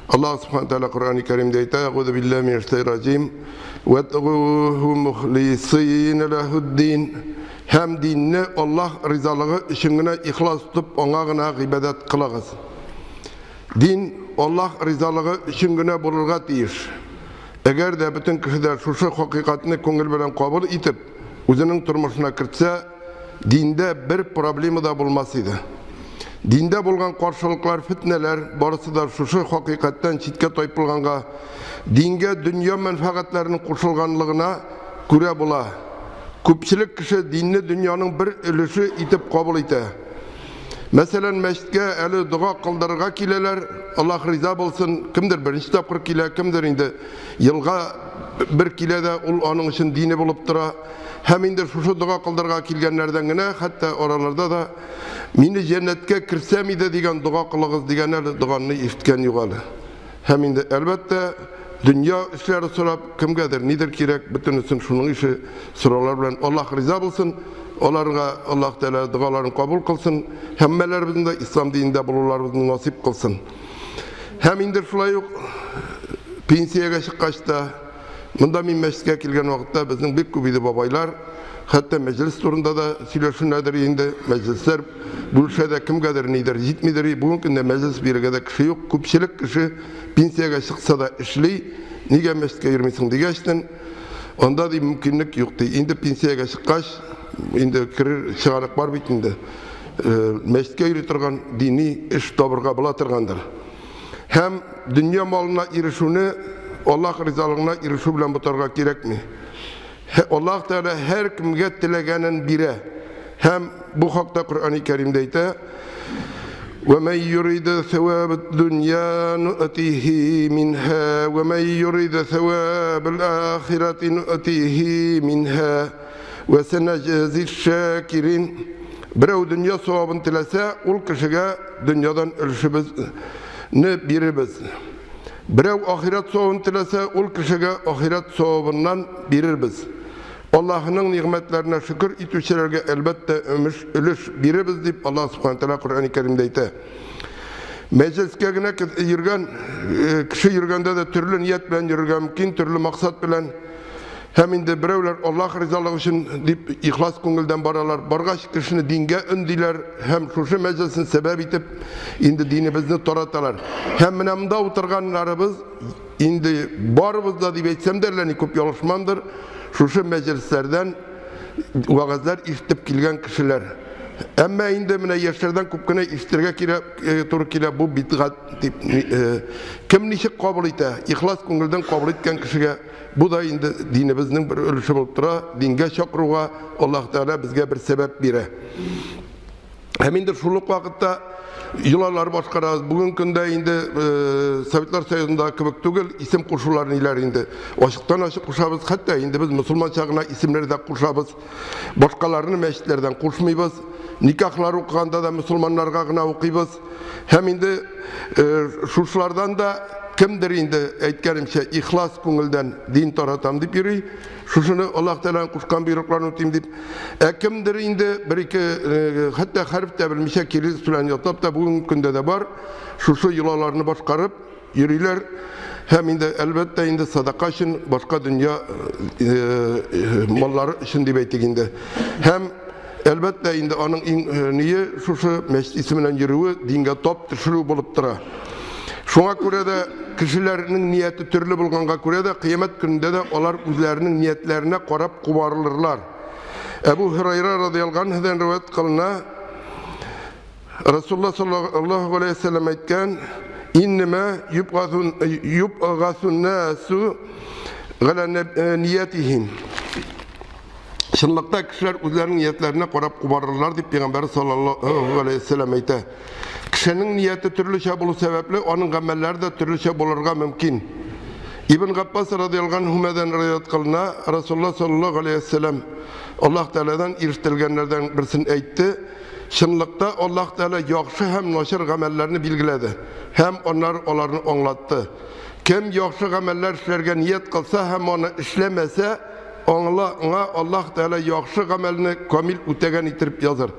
Аллаһ субхана тәгалә Коръәни Кәримдә әйтә: "Әгъузу биллаһи минәш шайтанир раҗим. Вәдгуһу мухлисина ләһүд-дин." Һәм динне Аллаһ ризалыгы өчен генә ихлас тотып, аңа гына гыйбадәт кылыгыз. Дин Аллаһ ризалыгы өчен генә булырга тиеш. Әгәр дә бөтен кеше дә шушы хакыйкатьне күңел белән кабул итеп, үзенең тормышына кертсә, диндә бер проблема да булмас иде. Диндә булган каршылыклар, фитнәләр барысы да шушы хакыйкатьтән читкә тайпылганга, дингә дөнья мәнфәгатьләренең кушылганлыгына күрә була. Күпчелек кеше динне дөньяның бер өлеше итеп кабул итә. Мәсәлән, мәчеткә әле дога кылдырырга киләләр, Аллаһ риза булсын, кемдер беренче тапкыр килә, кемдер инде елга бер килә дә, ул аның өчен дине булып тора. Һәм инде шушы дога кылдырырга килгәннәрдән генә, хәтта араларда да мине җәннәткә керсәм иде дигән дога кылыгыз дигән әле доганы ишеткән юк әле. Һәм инде әлбәттә дөнья эшләре сорап, кемгәдер нидер кирәк, бөтенесен шуның ише сораулар белән Аллаһ риза булсын, аларга Аллаһ Тәгалә догаларын кабул кылсын, һәммәләребезнең дә ислам динендә булуларыбызны насыйп кылсын. Һәм инде шулай ук пенсиягә чыккач та, монда мин мәчеткә килгән вакытта безнең бик күп иде бабайлар, хәтта мәҗлес турында да сөйләшенәдер инде, мәҗлесләр бүлешә дә кемгәдер нидер җитмидер. Бүгенге көндә мәҗлес бирергә дә кеше юк. Күпчелек кеше пенсиягә чыкса да эшли, нигә мәчеткә йөрмисең дигәчтен, анда ди мөмкинлек юк ди. Инде пенсиягә чыккач, инде керер чыганак бар бит инде. Мәчеткә йөри торган дини эш табырга була торгандыр. Һәм дөнья малына ирешүне Аллаһ ризалыгына ирешү белән бутарга кирәкми. Аллаһ Тәгалә һәр кемгә теләгәнен бирә. Һәм бу хакта Коръәни Кәримдә әйтә: "Ва ман юрида саваб дөнья нуътихи минха, ва ман юрида саваб ахирати нуътихи минха, ва санаҗзи шакирин." Берәү дөнья савабын теләсә, ул кешегә дөньядан өлешебезне бирербез. Берәү ахирәт савабын теләсә, ул кешегә ахирәт савабыннан бирербез. Аллаһының нигъмәтләренә шөкер итүчеләргә әлбәттә өлеш бирербез дип Аллаһ субхана тәгалә Коръәни Кәримдә әйтә. Мәҗлескә генә йөргән кеше йөргәндә дә төрле ният белән йөрергә мөмкин, төрле максат белән. Һәм инде берәүләр Аллаһ ризалыгы өчен дип ихлас күңелдән баралар. Баргач кешене дингә өндиләр һәм шушы мәҗлесне сәбәп итеп инде динебезне тараталар. Һәм менә монда утырганнарыбыз инде барыбыз да дип әйтсәм дә әллә ни күп ялгышмамдыр, шушы мәҗлесләрдән вәгазьләр ишетеп килгән кешеләр. Әмма инде менә яшьләрдән күп кенә ишетергә кирәк туры килә бу бидгать дип. Кем ничек кабул итә, ихлас күңелдән кабул иткән кешегә бу да инде динебезнең бер өлеше булып тора. Дингә чакыруга Аллаһ Тәгалә безгә бер сәбәп бирә. Һәм инде шул ук вакытта йолалар башкарабыз. Бүгенге көндә инде Советлар Союзында кебек түгел, исем кушулар ниләр инде. Ачыктан ачык кушабыз, хәтта инде без мусульманча гына исемнәр дә кушабыз. Башкаларны мәчетләрдән кушмыйбыз. Никахлар укыганда да мусульманнарга гына укыйбыз. Һәм инде шушылардан да кемдер инде әйткәнемчә ихлас күңелдән дин таратам дип йөри. Шушыны Аллаһ Тәгаләнең кушкан боерыкларын үтим дип. Ә кемдер инде бер-ике хәтта хәреф тә белмичә кирилл белән ятлап та бүгенге көндә дә бар. Шушы йолаларны башкарып йөриләр. Һәм инде әлбәттә инде садака өчен, башка дөнья маллары өчен дип әйтик инде. Һәм әлбәттә инде аның иң ние шушы мәчет исеменнән йөрүе дингә тап төшерү булып тора. Шуңа күрә дә кешеләрнең нияте төрле булганга күрә дә кыямәт көнендә дә алар үзләренең ниятләренә карап кубарылырлар. Әбу Һурайра радыяллаһу анһудан риваять кылына, Расулуллаһ саллаллаһу алейһи ва сәлләм әйткән: "Иннәмә юбгасун насу галя ниятихим." Чынлыкта кешеләр үзләренең ниятләренә карап кубарылырлар дип Пәйгамбәр саллаллаһу алейһи ва сәлләм әйтә. Кешенең нияте төрлечә булу сәбәпле, аның гамәлләре дә төрлечә булырга мөмкин. Ибн Габбас радыяллаһу анһумадан риваять кылына, Расулуллаһ саллаллаһу алейһи ва сәлләм Аллаһ Тәгаләдән ирештерелгәннәрдән берсен әйтте: Чынлыкта Аллаһ Тәгалә яхшы һәм начар гамәлләрне билгеләде һәм аннары аларны аңлатты. Кем яхшы гамәлләр эшләргә ният кылса һәм аны эшләмәсә, аңа Аллаһ Тәгалә яхшы гамәлне камил үтәгән итеп языр.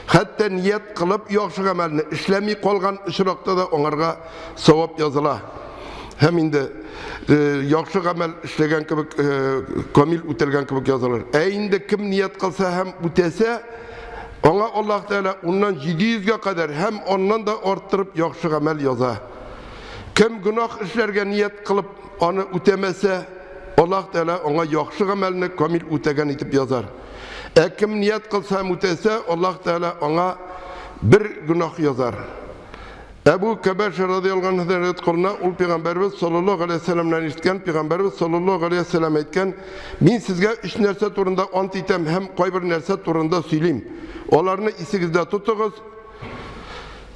Хәтта ният кылып яхшы гамәлне эшләми калган очракта да аңарга савап языла. Һәм инде яхшы гамәл эшләгән кебек, камил үтәлгән кебек язылыр. Ә инде кем ният кылса һәм үтәсә, аңа Аллаһ Тәгалә уннан 700гә кадәр һәм аннан да арттырып яхшы гамәл яза. Кем гөнаһ эшләргә ният кылып аны үтәмәсә, Аллаһ Тәгалә аңа яхшы гамәлне камил үтәгән итеп язар. Ә кем ният кылса һәм үтәсә, Аллаһ Тәгалә аңа бер гөнаһ язар. Әбу Кәбәш радиаллаһу анһудан риваять кылына, ул Пәйгамбәрбез саллаллаһу алейһи вәсәлләмнән ишеткән, Пәйгамбәрбез саллаллаһу алейһи вәсәлләм әйткән: "Мин сезгә өч нәрсә турында ант итәм һәм кайбер нәрсә турында сөйлим. Аларны исегездә тотыгыз.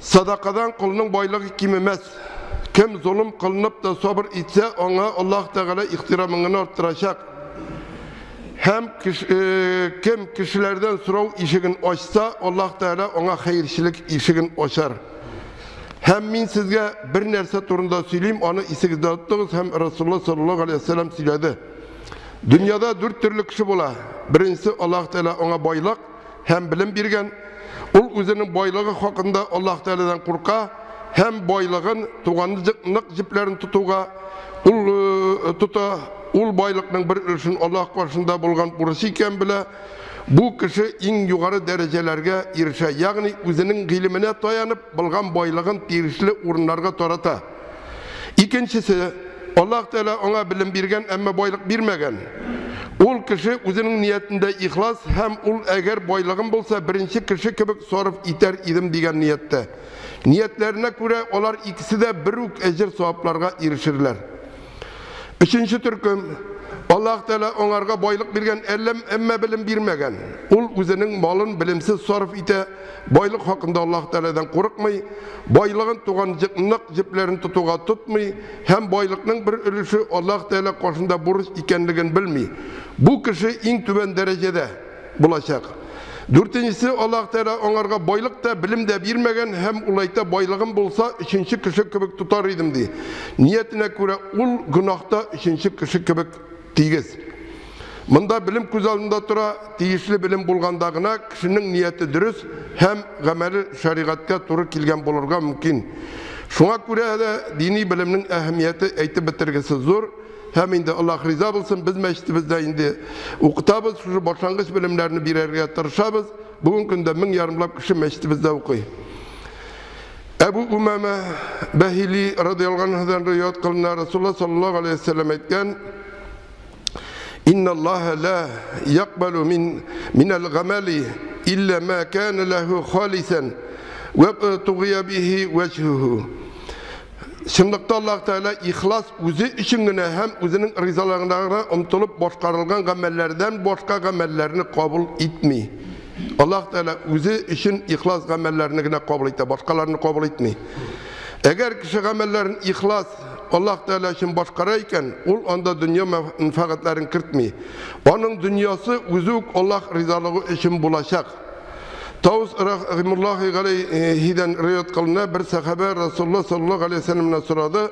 Садакадан колның байлыгы кимемәс. Кем золым кылынып та сабыр итсә, аңа Аллаһ Тәгалә ихтирамын гына арттырачак. Һәм кем кешеләрдән сорау ишеген ачса, Аллаһ Тәгалә аңа хәерчелек ишеген ачар. Һәм мин сезгә бер нәрсә турында сөйлим, аны исегездә тотыгыз", һәм Расулуллаһ саллаллаһу алейһи вәсәлләм сөйләде. Дөньяда дүрт төрле кеше була. Беренчесе, Аллаһ Тәгалә аңа байлык һәм белем биргән. Ул үзенең байлыгы хакында Аллаһ Тәгаләдән курка һәм байлыгын туганлык җепләрен тотуга ул тота. Ул байлыкның бер өлешен Аллаһ каршында булган бурычы икән белә. Бу кеше иң югары дәрәҗәләргә ирешә, ягъни үзенең гыйлеменә таянып булган байлыгын тиешле урыннарга тарата. Икенчесе, Аллаһ Тәгалә аңа белем биргән, әмма байлык бирмәгән. Ул кеше үзенең ниятендә ихлас һәм ул әгәр байлыгым булса, беренче кеше кебек сарыф итәр идем дигән нияттә. Ниятләренә күрә алар икесе дә бер үк әҗер савапларга ирешерләр. Өченче төркем, Аллаһ Тәгалә аңарга байлык биргән, әмма белем бирмәгән. Ул үзенең малын белемсез сарыф итә, байлык хакында Аллаһ Тәгаләдән курыкмый, байлыгын туган нык җепләрен тотуга тотмый һәм байлыкның бер өлеше Аллаһ Тәгалә каршында бурыч икәнлеген белми. Бу кеше иң түбән дәрәҗәдә булачак. Дүртенчесе, Аллаһ Тәгалә аңарга байлык та, белем дә бирмәгән һәм ул әйтә, байлыгым булса, өченче кеше кебек тотар идем, ди. Ниятенә күрә ул гөнаһта өченче кеше кебек тигез. Монда белем күз алдында тора, тиешле белем булганда гына кешенең нияте дөрес һәм гамәле шәригатькә туры килгән булырга мөмкин. Шуңа күрә дә дини белемнең әһәмияте әйтеп бетергесез зур. Һәм инде Аллаһ риза булсын, без мәчетебездә инде укытабыз, шушы башлангыч белемнәрне бирергә тырышабыз. Бүгенге көндә 1500 лап кеше мәчетебездә укый. Әбу Умама Бәһили радиаллаһу анһудан риваять кылына, Расулуллаһ саллаллаһу алейһи вәсәлләм әйткән: "Инна Аллаһа ла якбалу минәл гамали илля ма кана лаху халисан ва тугия бихи вәҗһүһү". Чынлыкта Аллаһ Тәгалә ихлас үзе өчен генә һәм үзенең ризалыгына гына омтылып башкарылган гамәлләрдән башка гамәлләрне кабул итми. Аллаһ Тәгалә үзе өчен ихлас гамәлләрне генә кабул итә, башкаларны кабул итми. Әгәр кеше гамәлләрен ихлас Аллаһ Тәгалә өчен башкара икән, ул анда дөнья мәнфәгатьләрен кертми. Аның дөньясы үзе үк Аллаһ ризалыгы өчен булачак. Таус рахимуллахи галәйһидән риваять кылына, бер сәхабә Расулуллаһ саллаллаһу алейһи вәсәлләмнән сорады: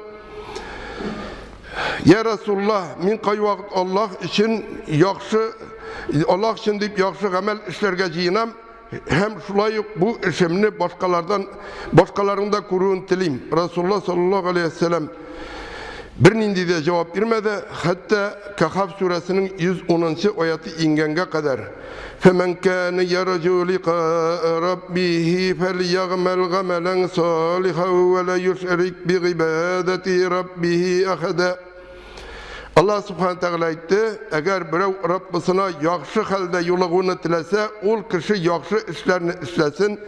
"Я Расулуллаһ, мин кайвакыт Аллаһ өчен яхшы, Аллаһ өчен дип яхшы гамәл эшләргә җыенам һәм шулай ук бу эшемне башкалардан, башкаларның да күрүен телим". Расулуллаһ саллаллаһу алейһи вәсәлләм бернинди дә җавап бирмәде, хәтта Кахаф сүрәсенең 110 аяты иңгәнгә кадәр. فَمَنْ كَانَ يَرْجُو لِقَاءَ رَبِّهِ فَلْيَعْمَلْ عَمَلًا صَالِحًا وَلَا يُشْرِكْ بِعِبَادَةِ رَبِّهِ أَحَدًا. Аллаһ Субхана Тәгалә әйтте, әгәр берәү Раббысына яхшы хәлдә юлыгуны теләсә, ул кеше яхшы эшләрне эшләсен,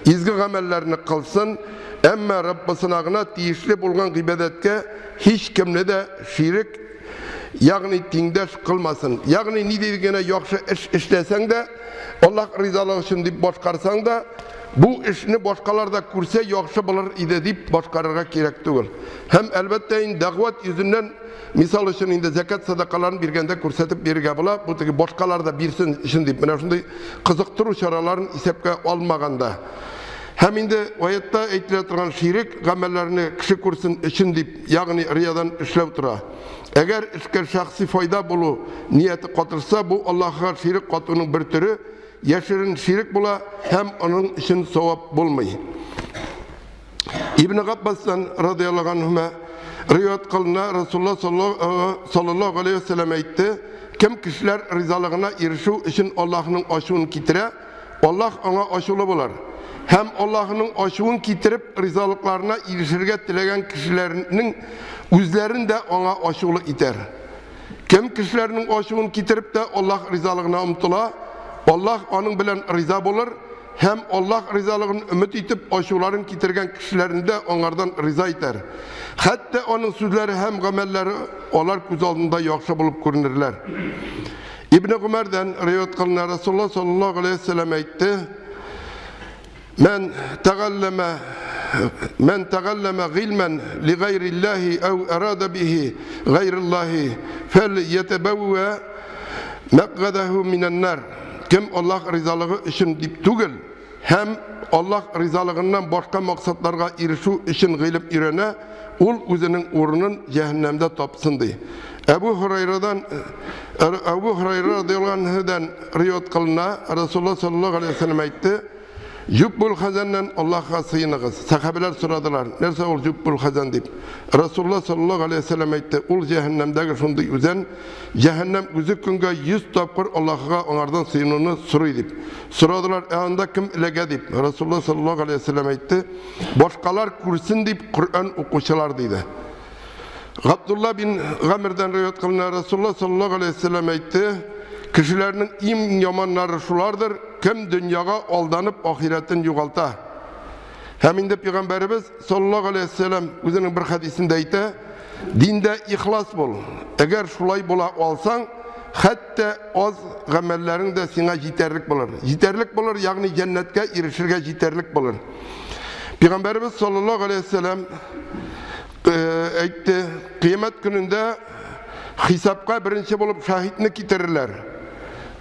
изге гамәлләрне кылсын, әмма Раббысына гына тиешле булган гыйбадәткә һич кемне дә ширек, ягъни тиңдәш кылмасын. Ягъни нинди генә яхшы эш эшләсәң дә, Аллаһ ризалыгы өчен дип башкарсаң да, бу эшне башкалар да күрсә яхшы булыр иде дип башкарырга кирәк түгел. Һәм әлбәттә инде дәгъват йөзеннән, мисал өчен инде зәкят садакаларын биргәндә күрсәтеп бирергә була, бу теге башкалар да бирсен өчен дип, менә шундый кызыктыру чараларын исәпкә алмаганда. Һәм инде аятта әйтелә торган ширек гамәлләрне кеше күрсен өчен дип, ягъни риядан эшләү тора. Әгәр эшкә шәхси файда булу нияте катышса, бу Аллаһка ширек катуның бер төре, яшерен ширек була һәм аның өчен савап булмый. Ибн Габбастан радиаллаһу анһума риваять кылына, Расулулла саллаллаһу алейһи ва сәлләм әйтте: кем кешеләр ризалыгына ирешү өчен Аллаһның ачуын китерә, Аллаһ аңа ачулы булыр. Һәм Аллаһның ачуын китереп ризалыкларына ирешергә теләгән кешеләрнең үзләрен дә аңа ачулы итәр. Кем кешеләрнең ачуын китереп тә Аллаһ ризалыгына омтыла, Аллаһ аның белән риза булыр һәм Аллаһ ризалыгын өмет итеп ачуларын китергән кешеләрне дә аңардан риза итәр. Хәтта аның сүзләре һәм гамәлләре алар күз алдында яхшы булып күренерләр. Ибн Гумәрдән риваять кылына, Расулулла саллаллаһу алейһи ва сәлләм әйтте: Мән тәгалләмә Мән тәгалләмә гыйльмән ли гайриллаһи ау арада бихи гайриллаһи фәл ятабәвва мәкъгадәһу минән нар. Кем Аллаһ ризалыгы өчен дип түгел, һәм Аллаһ ризалыгыннан башка максатларга ирешү өчен гыйлем өйрәнә, ул үзенең урынын җәһәннәмдә тапсын ди. Әбу Һурайрадан Әбу Һурайра радиаллаһу анһудан риваять кылына, Расулулла саллаллаһу алейһи ва сәлләм әйтте: Җүббул хазаннан Аллаһка сыеныгыз. Сәхабәләр сорадылар: нәрсә ул җүббул хазан дип? Расулулла саллаллаһу алейһи ва сәлләм әйтте: ул җәһәннәмдәге шундый үзән, җәһәннәм үзе көнгә 100 тапкыр Аллаһка аңардан сыенуны сорый дип. Сорадылар: ә анда кем эләгә дип? Расулулла саллаллаһу алейһи ва сәлләм әйтте: башкалар күрсен дип Коръән укучылар диде. Габдулла бин Гамирдән риваять кылына, Расулулла саллаллаһу алейһи ва сәлләм әйтте: кешеләрнең иң яманнары шулардыр, кем дөньяга алданып ахирәтен югалта. Һәм инде пәйгамбәребез саллаллаһу алейһи ва сәлләм үзенең бер хәдисендә әйтә: диндә ихлас бул. Әгәр шулай була алсаң, хәтта аз гамәлләрең дә сиңа җитәрлек булыр. Җитәрлек булыр, ягъни җәннәткә ирешергә җитәрлек булыр. Пәйгамбәребез саллаллаһу алейһи ва сәлләм әйтте: кыямәт көнендә хисапка беренче булып шаһитне китерерләр.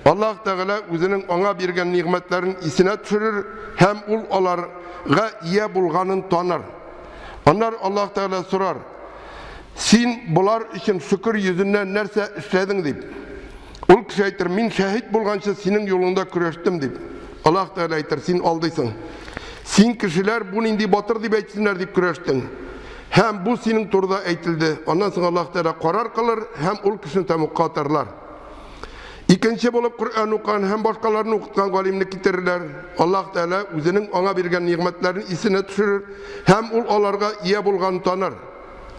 Аллаһ Тәгалә үзенең аңа биргән нигъмәтләрен исенә төшерер һәм ул аларга ия булганын таныр. Аннар Аллаһ Тәгалә сорар: син булар өчен шөкер йөзеннән нәрсә эшләдең дип. Ул кеше әйтер: мин шәһит булганчы синең юлыңда көрәштем дип. Аллаһ Тәгалә әйтер: син алдыйсың. Син кешеләр бу нинди батыр дип әйтсеннәр дип көрәштең. Һәм бу синең турыда әйтелде. Аннан соң Аллаһ Тәгалә карар кылыр һәм ул кешене тәмугка атарлар. Икенче булып Коръән укыган һәм башкаларны укыткан галимне китерерләр. Аллаһ Тәгалә үзенең аңа биргән нигъмәтләрен исенә төшерер һәм ул аларга ия булганын таныр.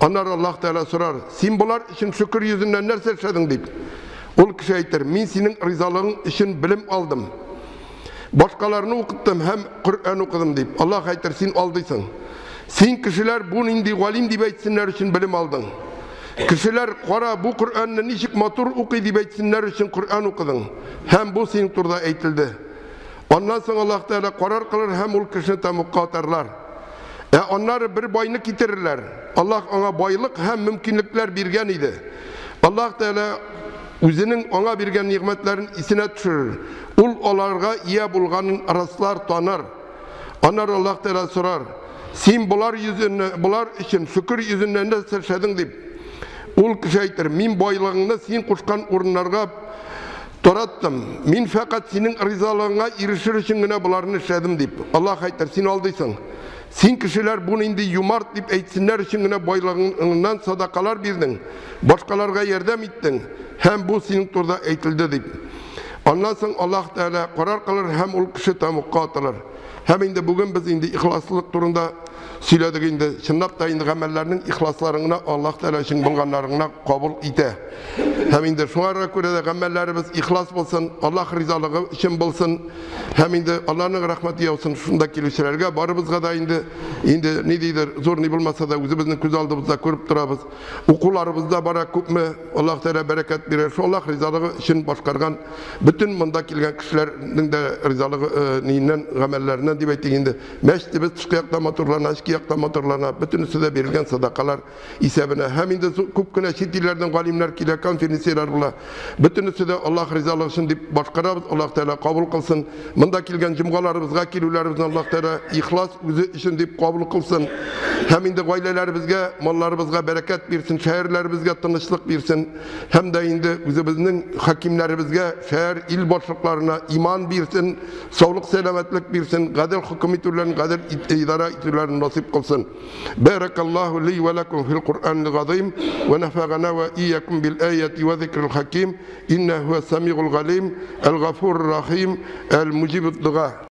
Аннары Аллаһ Тәгалә сорар: син булар өчен шөкер йөзеннән нәрсә эшләдең дип. Ул кеше әйтер: мин синең ризалыгың өчен белем алдым. Башкаларны укыттым һәм Коръән укыдым дип. Аллаһ әйтер: син алдыйсың. Син кешеләр бу нинди галим дип әйтсеннәр өчен белем алдың. Кешеләр кара бу Коръәнне ничек матур укый дип әйтсеннәр өчен Коръән укыдың. Һәм бу синең турыда әйтелде. Аннан соң Аллаһ Тәгалә карар кылыр һәм ул кешене тәмугка атарлар. Ә аннары бер байны китерерләр. Аллаһ аңа байлык һәм мөмкинлекләр биргән иде. Аллаһ Тәгалә үзенең аңа биргән нигъмәтләрен исенә төшерер. Ул аларга ия булганын раслар, таныр. Аннары Аллаһ Тәгалә сорар: син булар йөзеннән, булар өчен шөкер йөзеннән нәрсә эшләдең дип. Ул кеше әйтер: мин байлыгыңны син кушкан урыннарга тараттым. Мин фәкать синең ризалыгыңа ирешер өчен генә боларны эшләдем дип. Аллаһ әйтер: син алдыйсың. Син кешеләр бу нинди юмарт дип әйтсеннәр өчен генә байлыгыңнан садакалар бирдең, башкаларга ярдәм иттең һәм бу синең турыда әйтелде дип. Аннан соң Аллаһ Тәгалә карар кылыр һәм ул кеше тәмугка атылыр. Һәм инде бүген без инде ихласлылык турында сөйләдек инде. Чынлап та инде гамәлләрнең ихласларын гына Аллаһ Тәгалә өчен булганнарын гына кабул итә. Һәм инде шуңа күрә дә гамәлләребез ихлас булсын, Аллаһ ризалыгы өчен булсын. Һәм инде Аллаһның рәхмәте яусын шунда килүчеләргә, барыбызга да инде инде ни дидер, зур ни булмаса да үзебезнең күз алдыбызда күреп торабыз. Укуларыбызда бара күпме Аллаһ Тәгалә бәрәкәт бирә. Шул Аллаһ ризалыгы өчен башкарган бөтен монда килгән кешеләрнең дә ризалыгы ниеннән, гамәлләреннән дип әйтик инде. Мәчетебез тышкы якта матурлана, эчке якта матурлана, бөтенесе дә бирелгән садакалар исәбенә. Һәм инде күп кенә чит илләрдән галимнәр килә, конференция бернәрсәләр була. Бөтенесе дә Аллаһ ризалыгы өчен дип башкарабыз. Аллаһ Тәгалә кабул кылсын. Монда килгән җомгаларыбызга килүләребезне Аллаһ Тәгалә ихлас үзе өчен дип кабул кылсын. Һәм инде гаиләләребезгә, малларыбызга бәрәкәт бирсен, шәһәрләребезгә тынычлык бирсен. Һәм дә инде үзебезнең хакимнәребезгә, шәһәр, ил башлыкларына иман бирсен, саулык, сәламәтлек бирсен, гадел хөкем итүләрен, гадел идарә итүләрен насыйп кылсын. Баракаллаһу ли ва лакум фил Куръанил газыйм ва нафагана ва иякум бил аяти ва зикрил хаким. Инна хуа самигул галим, әл-гафур рахим, әл-муҗибуд дуга.